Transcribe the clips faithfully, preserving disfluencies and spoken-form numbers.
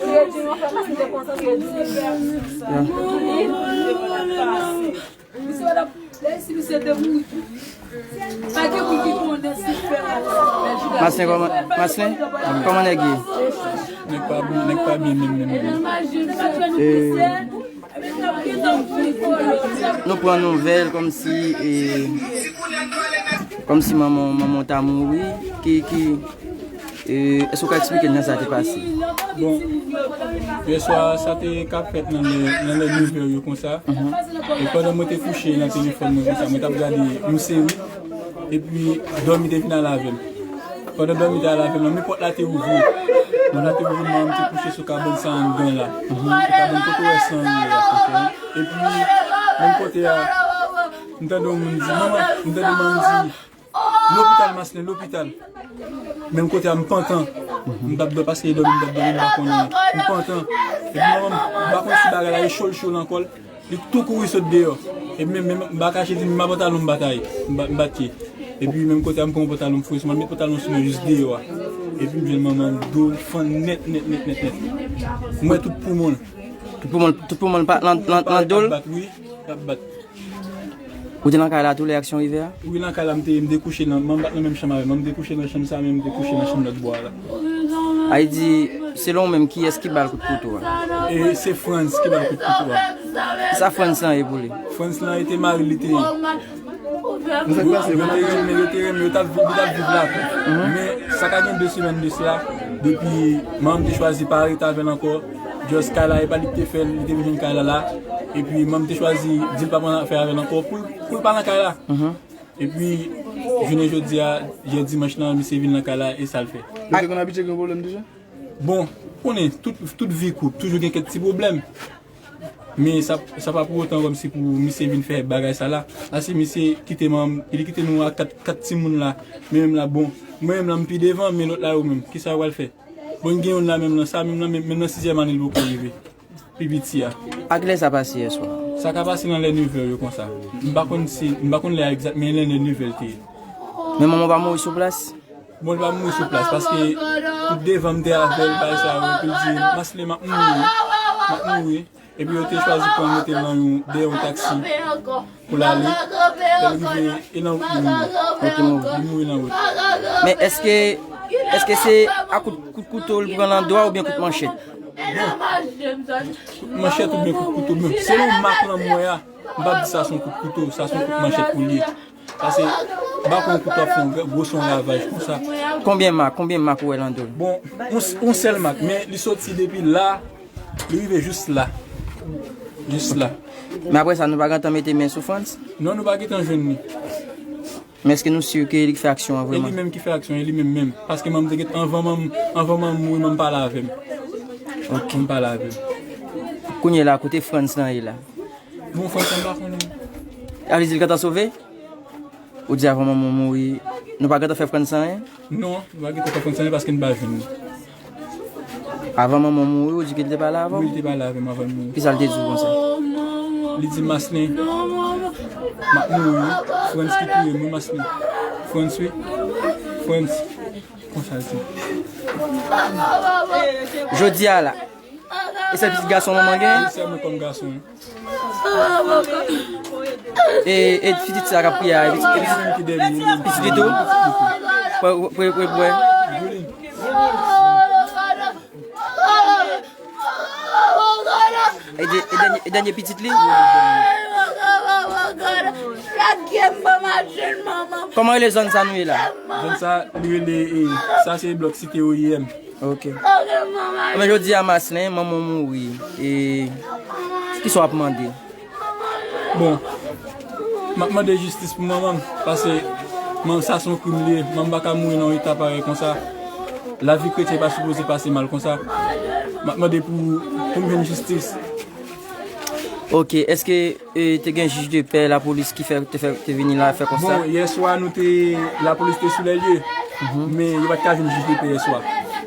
Kredi, mwen fè pase de kontan kredi. Maslin, kòman, Maslin, kòman nèg ye? Nèg pa byen, nèg pa byen menm, menm, menm. E, nou pran nouvèl kòmsi, e, kòmsi manman, manman w ta mouri. Ki, ki, e, èske w ka eksplike n jan sa te pase? Bon, yè swa, sa te ka fèt nan lè, nan lè nevè yo konsa. E pandan mwen te kouche nan telefòn mwen konsa, mwen t ap gade yon seri. Epi, dòmi te vin al avè m. Pandan dòmi te al avè m, men pòt la te ouvri. Pòt la te ouvri, manman m te kouche sou kabann sa anndan la. Sou kabann kote w wè san yo ye a. Epi, menm kote a, m tande yon moun di, "Manman," m tande manman m di, "Lopital, Maslin, lopital." Menm kote a, m pantan. M t ap dòmi, paske e dòmi m t ap dòmi, m pa konnen. M pantan. Epi manman m, m pa konn si bagay la e cho l cho l ankò, li tou kouri sot deyò. Epi menm, menm, m pa kache di, menm pantalon m batay, m ba-, m bat pye. Epi menm kote a, m pran yon pantalon m foure sou mwen, m met pantalon sou mwen jis deyò a. Epi m jwenn manman m, do l fann nèt, nèt, nèt, nèt, nèt. M wè tout poumon l. Tout poumon l, tout poumon l pa nan, nan, nan do l? L ap bat, wi, l ap bat. Ou te nan kay la tou lè aksyon rive a? Wi, nan kay la, m te ye, m te kouche nan, manman m pa t nan menm chanm avè m, m te kouche nan chanm sa, men m te kouche nan chanm lòt bò a la. Ay di, selon ou menm, kiyès ki ba l kout kouto a? E se Frantz ki ba l kout kouto a. Kisa Frantz lan ye pou li? Frantz lan e te mari l, li te ye. Yo te renmen, yo te renmen, yo t ap viv, yo t ap viv la tou. Men sa ka gen de semèn de sila, depi manman m te chwazi pa rete avè l ankò, just kay la, e pa li ki te fè l, li te vin jwenn kay la la. Epi manman m te chwazi di l pa pran afè avè l ankò pou l, pou l pa nan kay la. Epi, jounen jodi a, jè dimanch lan, misye vin nan kay la, e sa l fè. Yo te konn abitye gen pwoblèm deja? Bon, ou konnen, tout, tout vi koup, toujou gen kèk ti pwoblèm. Men sa, sa pa pou otan kòmsi pou misye vin fè bagay sa la. Paske misye kite manman m, li kite nou a kat, kat timoun la. Men menm la, bon, mwen menm la, m pi devan, men lòt la yo menm, kisa yo pral fè? Bon, gen youn la menm nan, sa menm nan, menm, menm nan sizyèm ane l poko rive. Pi piti a. A kilè sa pase yè swa? Sa ka pase nan lè nevè yo konsa. M pa konn si, m pa konn lè a egzak, men lè nevè l te ye. Men manman w pa mouri sou plas? Bon, li pa mouri sou plas, paske tout devan m te avè l, bagay sa yo, epi l di, "Maslin, m ap mouri, m ap mouri." Epi yo te chwazi pran l mete l nan yon, dèyè yon taksi pou l ale. Lè l rive, e nan wout li mouri. Li mouri nan wout. Men èske, èske se a kout, kout kouto l pran nan do a oubyen kout manchèt? Bon, kout manchèt oubyen kout kouto, men selon mak lan m wè a, m p ap di sa se yon kout kouto, sa se yon kout manchèt pou l ye. Paske, m pa konn kouto ap fè yon gwo, gwo son ravaj konsa. Konbyen mak, konbyen mak ou wè nan do l? Bon, yon, yon sèl mak, men li soti depi la, li rive jis la. Jis la. Men apre sa, nou pa gentan mete men sou Frantz? Non, nou pa gentan jwenn li. Men èske nou si ke li k fè aksyon an vrèman? E li menm ki fè aksyon, e li menm menm. Paske manman m te gen, anvan manman, anvan manman m mouri, manman m pale avè m. Ok. Manman m pale avè m. Kounye a la, kote Frantz lan ye la? Bon, Frantz lan m pa konnen. A vle di l gentan sove? Ou di avan manman w mouri, nou pa gentan fè Frantz anyen? Non, nou pa gentan fè Frantz anyen paske n pa jwenn li. Avan manman w mouri, ou di ke l te pale avè w? Wi, li te pale avè m avan l mouri. Kisa l te di w konsa? Li di, "Maslin, m ap mouri wi. Frantz ki touye m wi, Maslin. Frantz wi. Frantz." Konsa l di. Jodi a la, e sèl pitit gason manman gen? Wi, sèl mwen kòm gason. E, e pitit sa k ap kriye a, e pitit, e pitit, pitit li tou? Pwè, pwè, pwè, pwè. E de-, e dènye, e dènye pitit li? Kòman rele zòn sa nou ye la? Zòn sa, li rele, e, sa se blòk Site O I M. Ok. Men jodi a Maslin, manman w mouri. E kisa w ap mande? Bon, m ap mande jistis pou manman m, paske manman sa se yon krim li ye. Manman m pa ka mouri nan yon eta parèy konsa. Lavi kretyen pa sipoze pase mal konsa. M ap mande pou, pou m jwenn jistis. Ok, èske, e, te gen jij de pè, lapolis ki fè, te fè, te vini la fè konsta? Bon, yè swa nou te, lapolis te sou lè lye, men yo pa t ka jwenn jij de pè yè swa.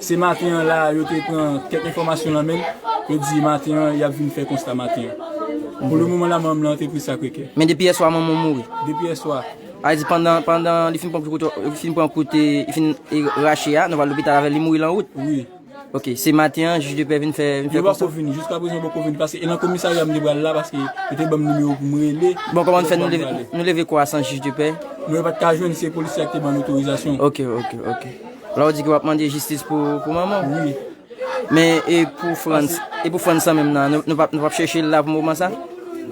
Se maten an la, yo te pran kèk enfòmasyon nan men l, yo di maten an, y ap vin fè konsta maten an. Pou le moman la, manman m nan antrepriz Sakre Kè. Men depi yè swa, manman w mouri? Depi yè swa. A di pandan, pandan li fin pran kout, li fin pran kout, e, li fin, e, rache a, nou pral lopital avè l, li mouri lan wout? Wi. Ok, se maten an, jij de pè vin fè, vin fè Yo kò sa? Poko vini, jiska prezan yo poko vini, paske e nan komisarya m te pral la, paske yo te ban m nimewo pou m rele. Bon, kòman n fè nou leve, nou leve kò a san jij de pè? Mwen pa t ka jwenn, se polisye a ki te ban m otorizasyon. Ok, ok, ok. La ou di ke w ap mande jistis pou, pou manman w? Wi. Men e pou Frantz, e pou Frantz sa menm nan, nou, nou p ap, nou p ap chèche l la pou moman sa?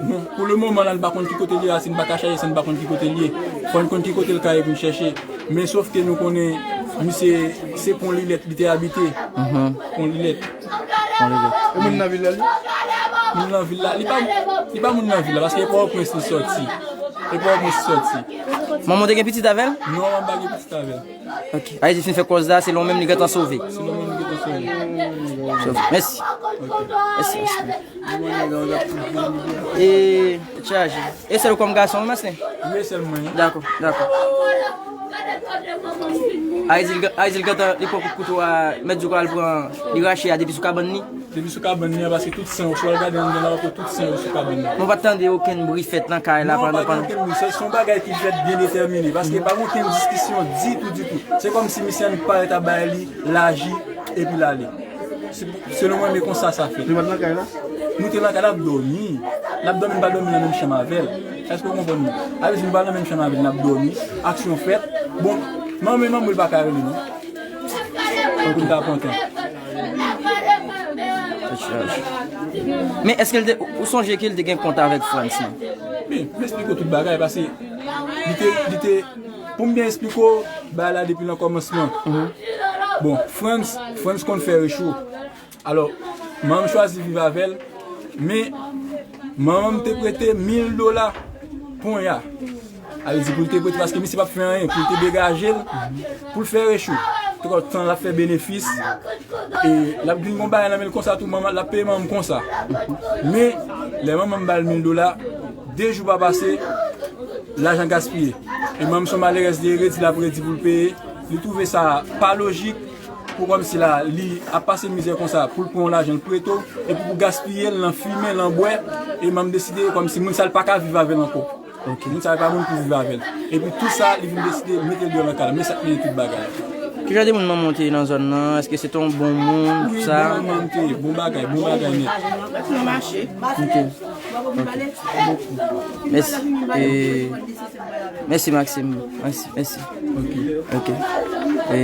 Non, pou le moman la, n pa konn ki kote l ye, Racine pa ka chache san n pa konn ki kote l ye. Fò n konn ki kote l ka ye pou n chèche. Men sof ke nou konnen, misye, se Pon Lilèt li te abite. Mhm. Pon Lilèt. Pon Lilèt. E moun nan vil la, li? Moun nan vil la, li pa, li pa moun nan vil la, paske e Pòtoprens li sòti. E Pòtoprens li sòti. Manman w te gen pitit avè l? Non, manman m pa gen pitit avè l. Ok. Ayiti fin fè kòz la, selon menm li gentan sove. Selon menm li gentan sove. Sove. Mèsi. Ok. Mèsi, mèsi. E, chaje. E sèl ou kòm gason, wi, Maslin? Wi, sèl mwen. Dakò, dakò. Ayiti, li gen-, Ayiti, li gentan, li pran kout kouto a, mèt di w al pran, li rache a depi sou kabann li? Depi sou kabann li an, paske tout sen yo, si w al gade anndan la, w ap wè tout sen yo sou kabann li an. Mwen pa t tande okenn bri fèt nan kay la pandan, pandan. Non, pa gen okenn bri. Se, se yon bagay ki fèt byen detèmine, paske pa gen okenn diskisyon ditou, ditou. Se kòmsi misye annik parèt ap bay li laji, epi l ale. Se, selon mwen, men konsa sa fèt. Nou pa t nan kay la? Nou te nan kay la, n ap dòmi. N ap dòmi, n pa dòmi nan menm chanm avè l. Èske w konprann mwen? Sa vle di nou pa nan menm chanm avè l, n ap dòmi. Aksyon fèt. Bon, manman, manman, l pa ka rele nou. Pou n ta pran tan. Men èske l te, ou sonje ke l te gen kont avèk Frantz, non? Wi, m esplike w tout bagay, paske li te, li te, pou m byen esplike w, bagay la depi nan kòmansman. Mhm. Bon, Frantz, Frantz konn fè recho. Alò, manman m chwazi viv avè l, men manman m te prete mil dola ponya. Sa vle di pou l te prete, paske misye p ap fè anyen, pou l te degaje l, pou l fè recho. Twòp tan l ap fè benefis, e l ap vin gon bagay nan men l konsa tou, manman, l ap peye manman m konsa. Men, lè manman m ba l mil dola, de jou pa pase, lajan gaspiye. E manman m se yon malerèz, li redi, l ap redi pou l peye. Li twouve sa pa lojik, pou kòmsi la, li ap pase mizè konsa, pou l pran yon lajan l prete w, epi pou gaspiye l nan fimen, nan bwè, e manman m deside kòmsi moun sa l pa ka viv avè l ankò. Ok. Moun sa yo pa moun pou viv avè l. Epi tout sa, li vin deside mete l deyò nan kay la. Men sa k mennen tout bagay. Ki jan de moun manman w te ye nan zòn nan? Èske se te yon bon moun, tout sa? Wi, bon manman m te ye. Bon bagay, bon bagay nèt. Nan mache. Ok. Ok. Mèsi. E, mèsi, Maxime. Mèsi, mèsi. Ok. Ok. E,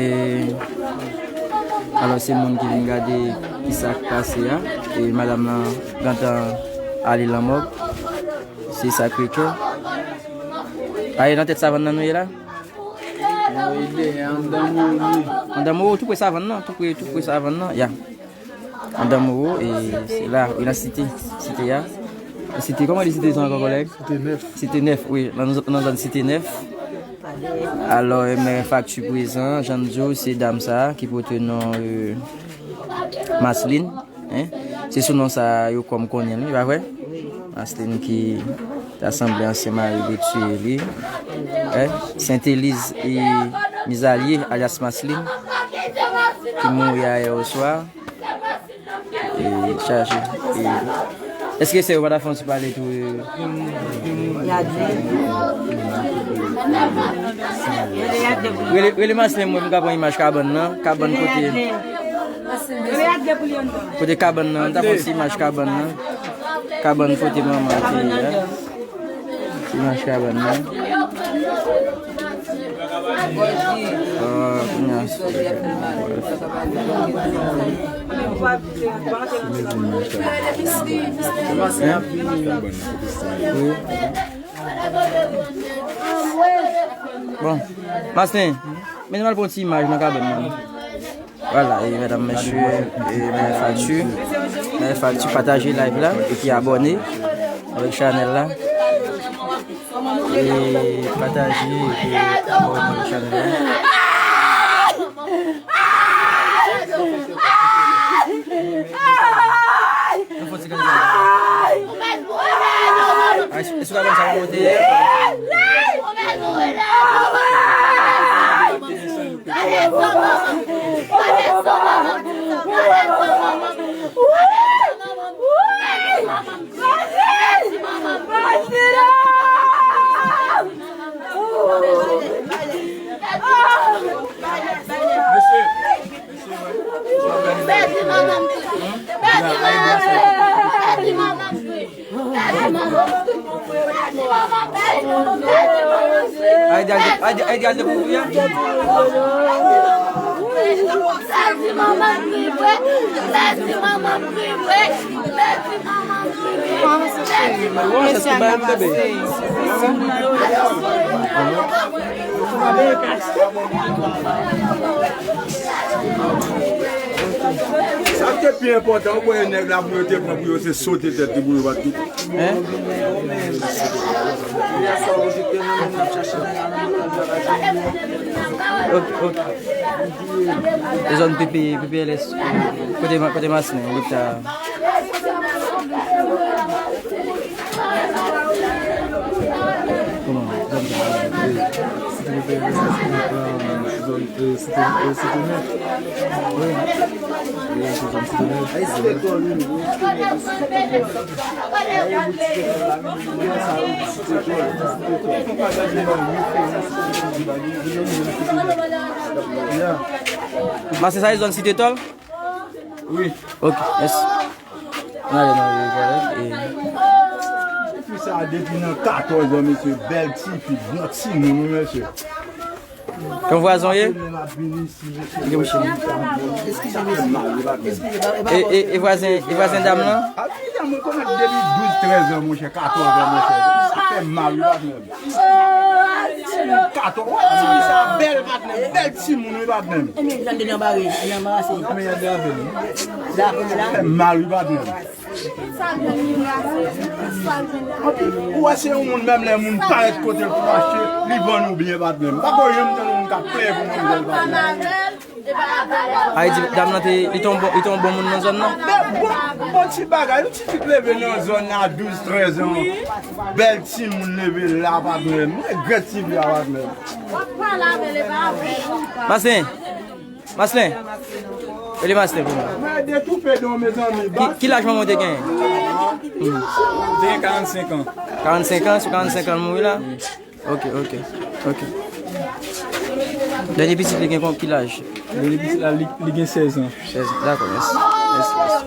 alò, se moun ki vin gade ki sa k pase a. E madanm nan gentan ale lanmò. Se Sacré-Cœur. Aye, nan tèt savann nan nou ye la? Nou ye dèyè, anndan Moro. Anndan Moro, tou pre savann nan, tou pre, tou pre savann nan, ya. Anndan Moro, e se la, wi, nan site, site a. Site, kòman li site sa ankò, kòlèg? Site nèf. Site nèf, wi, nan, nan zòn site nèf. Alò, e, men fakti prezan, jan n di w, se dam sa a ki pote non, e, Maslin. Hein? Se sou non sa yo kòm konnen l, wi, pa vre? Maslin ki ta sanble ansyen mari li tiye li. Hein? Senteliz e Mizalye, alyas Maslin, ki mouri ayè oswa. E chaje. E, èske sè yo pa ta fè yon ti pale tou? E, Rele, rele Maslin, mwen, m ka pran imaj kabann nan. Kabann kote, kote kabann nan, m ta pran ti imaj kabann nan. Kabann kote manman te ye a. Ti imaj kabann nan. Ah, kounye a. Hein? Wi. Bon. Maslin, men nou al pran ti imaj nan kabann nan. Vwala, e medam, mesye, e men fakti. Men fakti, pataje live la, epi abòne avèk chanèl la. E pataje, epi abòne avèk chanèl la. Yon fò ti kanpe. Ay, èske w ka konn sa w monte? Ay, di al, ay, di al dekouvri a. Mesye a ka pase. Sa k te pi enpòtan, ou kwè nèg la pou yo te pran pou yo se sote tèt li pou yo bat li. Hein? Ok, ok. Zòn P P, P P L S, kote, kote Maslin, lopita. Kòman? Zòn P P L S, zòn, euh, Site, euh, Site Nèf. Wi. Wi, se zòn Site Nèf. Maslin, sa e zòn Site Tòl? Wi. Ok, mèsi. N ale nan revòlè. Fi sa depi nan katòz an, mesye, bèl ti fi, bon timoun, wi, mesye. Kòm vwazen w ye? Li gen mouche. E, e, e vwazen, e vwazen dam lan? A, fi sa, mwen konn depi douz, trèz an, monchè, katòz an, monchè. Sa fè mal, wi, patnè m. Katòz, wè, ti fi sa bèl, patnè m, bèl timoun, wi, patnè m. Sa fè mal, wi, patnè m. Ou wè se yon moun, menm lè moun parèt kote l pou achte, li vann ou byen, patnè m. Pa ko janm tande moun k ap plenyen pou manzè l, patnè m. Ay di, dam nan te, li te yon bon, li te yon bon moun nan zòn nan? Men bon, bon ti bagay, yon ti fi k leve nan zòn nan a douz, trèz an. Bèl timoun leve la, patnè m. Mwen regrèt ti fi a, patnè m. Maslin. Maslin. Rele Maslin pou mwen. Mwen detoufe don, mezanmi. Ki, ki laj manman w te genyen? Te gen karannsenk an. Karannsenk an, sou karannsenk an l mouri la? Ok, ok, ok. Dènye pitit li gen kon ki laj? Dènye pitit la, li, li gen sèz an. Sèz an, dakò, mèsi. Mèsi, mèsi.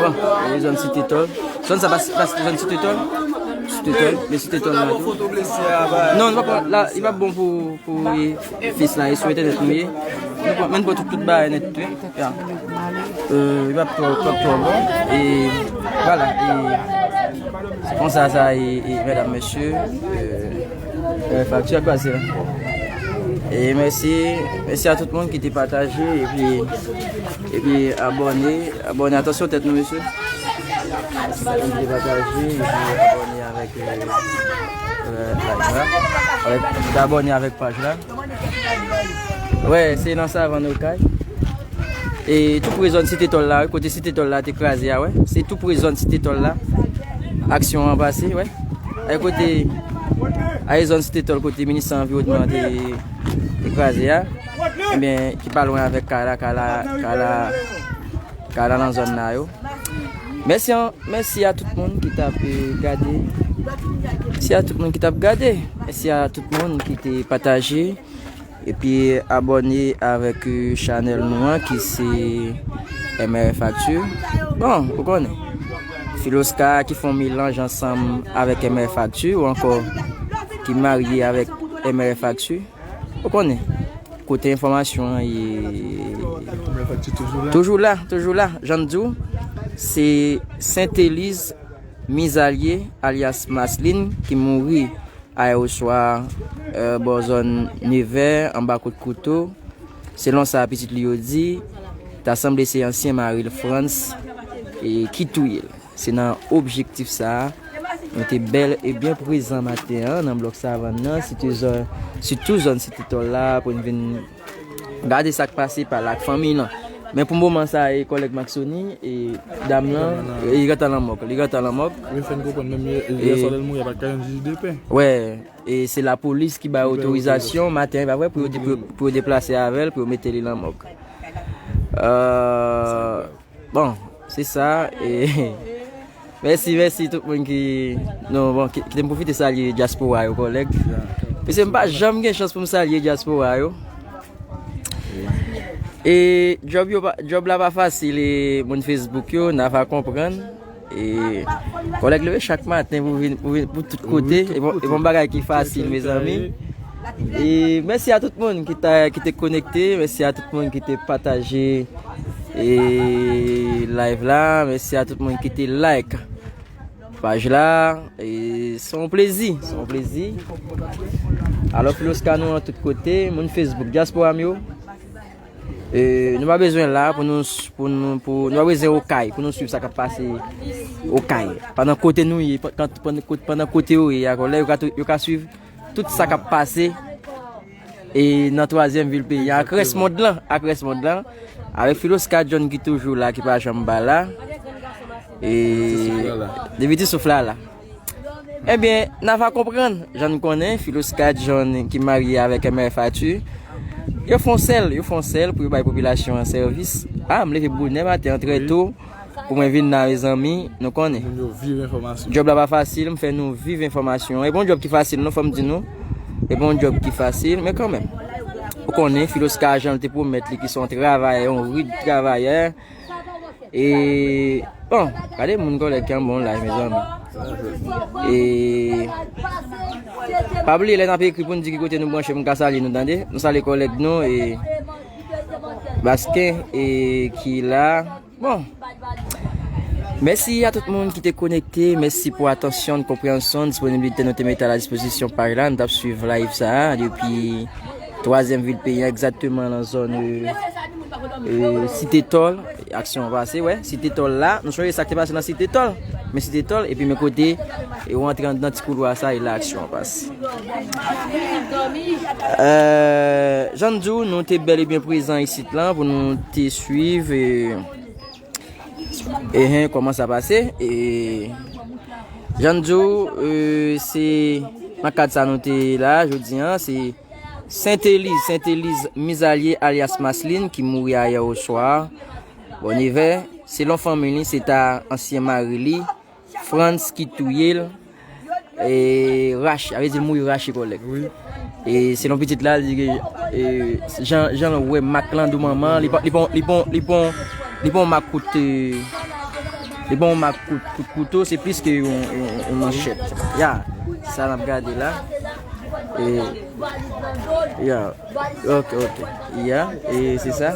Bon, e zòn Site Tòl. Zòn sa pa, pa zòn Site Tòl? Site Tòl, men Site Tòl la tou. Non, li pa, la, li pa bon pou, pou, e, fis la, e sou entènèt nou ye. Nou pran, men nou pran tout, tout bagay nèt tou. Ya. Euh, li p ap twò, p ap twò bon. E vwala, e se konsa sa ye, e medam, mesye, euh, euh, fakti a kwaze la. E mèsi, mèsi a tout moun ki te pataje, epi, epi abòne, abòne. Atansyon tèt nou, mesye. Ki te pataje, epi abòne avèk, euh, euh, live la. Avèk, ki te abòne avèk paj la. Wè, se nan Savann Okay. E tou pre zòn Site Tòl la, wi, kote Site Tòl la te kraze a, wè. Se tou pre zòn Site Tòl la. Aksyon an pase, wè. E kote, a e zòn Site Tòl kote minis anviwònman te, te kraze a. Ebyen, ki pa lwen avèk kay la, kay la, kay la, kay la nan zòn la yo. Mèsi an, mèsi a tout moun ki t ap, eh, gade. Mèsi a tout moun ki t ap gade. Mèsi a tout moun ki te pataje. Epi abòne avèk, eh, chanèl nou an ki se M R F Actu. Bon, ou konnen. Filosca ki fè yon melanj ansanm avèk M R F Actu ou ankò ki marye avèk M R F Actu. Ou konnen. Kote enfòmasyon an ye. M R F Actu toujou la. Toujou la, toujou la. Jan m di w, se Senteliz Mizalye, alyas Maslin, ki mouri ayè oswa, eh, bò zòn Nevè, anba kout kouto. Selon sa pitit li yo di, ta sanble se ansyen mari l, Frantz, e ki touye l. Se nan objektif sa a, nou te bèl e byen prezan maten an nan blòk Savann nan, sitou zòn, sitou zòn Site Tòl la, pou n vin gade sa k pase, pale ak fanmi lan. Men pou moman sa, e kòlèg Maxony, e dam lan, e li gentan lanmòg, li gentan lanmòg. Wi, fè n konprann, menm yè, yè swa lè l mouri, a pa t ka jwenn jij de pè. Wè, e se lapolis ki bay otorizasyon maten an, e pa vre, pou yo de-, pou, pou yo deplase avè l, pou yo mete li lanmòg. Euh, bon, se sa, e Mèsi, mèsi tout moun ki, non, bon, ki, ki te m pwofite salye dyaspora yo, kòlèg. Paske m pa janm gen chans pou m salye dyaspora yo. E djòb yo pa, djòb la pa fasil, e moun Facebook yo, n a va konprann. E kòlèg leve chak maten pou vin, pou vin, pou tout kote. E bon, e bon bagay ki fasil, mezanmi. E mèsi a tout moun ki ta, ki te konekte, mèsi a tout moun ki te pataje e live la, mèsi a tout moun ki te like paj la. E se yon plezi, se yon plezi. Alò, Filosca nou an tout kote, moun Facebook, dyaspora m yo. E nou pa bezwen la pou nou, pou nou, pou, nou pa bezwen Okay pou nou swiv sa k ap pase Okay. Pandan kote nou ye, pandan, pandan kote yo ye, akò, lè yo ka, yo ka swiv tout sa k ap pase e nan twazyèm vil peyi a, ak rès mond lan, ak rès mond lan, avèk Filosca John ki toujou la, ki pa janm pa la. E depi ti souf la la. Ebyen, n a va konprann, jan n konnen, Filosca John ki marye avèk M R F Arthur, yo fè yon sèl, yo fè yon sèl pou yo bay popilasyon an sèvis. A, m leve bonè maten an trè to, pou mwen vin la, mezanmi, nou konnen. Moun yo viv enfòmasyon. Djòb la pa fasil, m fè nou viv enfòmasyon. E bon djòb ki fasil, non, fò m di nou. E bon djòb ki fasil, men kanmenm. Ou konnen, Filosca jan l te pwomèt li ki se yon travayè, yon rid travayè. E, bon, gade moun kòlèg ki anba yon live, mezanmi. E, pa bliye, lè n ap ekri pou n di ki kote nou branche, m ka salye nou, tande. Nou salye kòlèg nou, e, Basken, e, ki la. Bon. Mèsi a tout moun ki te konekte. Mèsi pou atansyon, konpreyansyon, disponibilite nou te mete a la dispozisyon paj la. Nou t ap swiv live sa a depi twazyèm vil peyi a, egzakteman nan zòn, e, e, Site Tòl. Aksyon an pase, wè. Site Tòl la. Nou sonje sa k te pase nan Site Tòl. Men Site Tòl, epi men kote, e ou antre anndan ti koulwa sa, e la aksyon an pase. E, jan n di w, nou te bèl e byen prezan isit la pou nou te swiv, e, Ehen, kòman sa pase? E, jan n di w, e, se nan kad sa nou te la, jodi a, se Senteliz, Senteliz Mizalye alyas Maslin ki mouri ayè oswa. Bon, nèf è, selon fanmi li, se ta ansyen mari li, Frantz ki touye l, e, rache, sa vle di l mouri rache kòlèg. Wi. E selon pitit la, li di ke, e, jan, jan l wè mak lan dou manman, li pa, li pa, li pa, li pa yon mak kout, e, li pa yon mak kout, kout kouto, se plis ke yon, yon, yon manchèt. Ya, sa n ap gade la. E, ya, ok, ok. Ya, e se sa.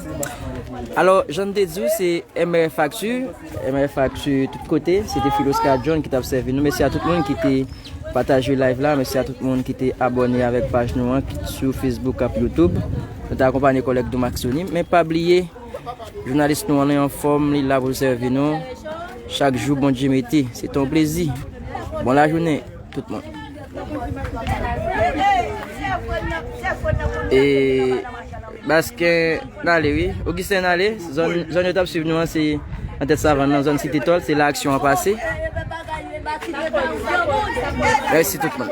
Alò, jan n te di w, se M R F Actu, M R F Actu tout kote, se te Filosca John ki t ap sèvi nou. Mèsi a tout moun ki te pataje live la, mèsi a tout moun ki te abòne avèk paj nou an, kit sou Facebook ak YouTube. Nou te akonpanye kòlèg nou Maxoni, men pa bliye, jounalis nou an, li anfòm, li la pou l sèvi nou. Chak jou Bondye mete, se te yon plezi. Bon lajounen. Tout moun. E, Basken n ale, wi. Augustin n ale. Zòn, zòn yo t ap swiv nou an, se nan tèt savann nan, zòn Site Tòl, se la aksyon an pase. Mèsi tout moun.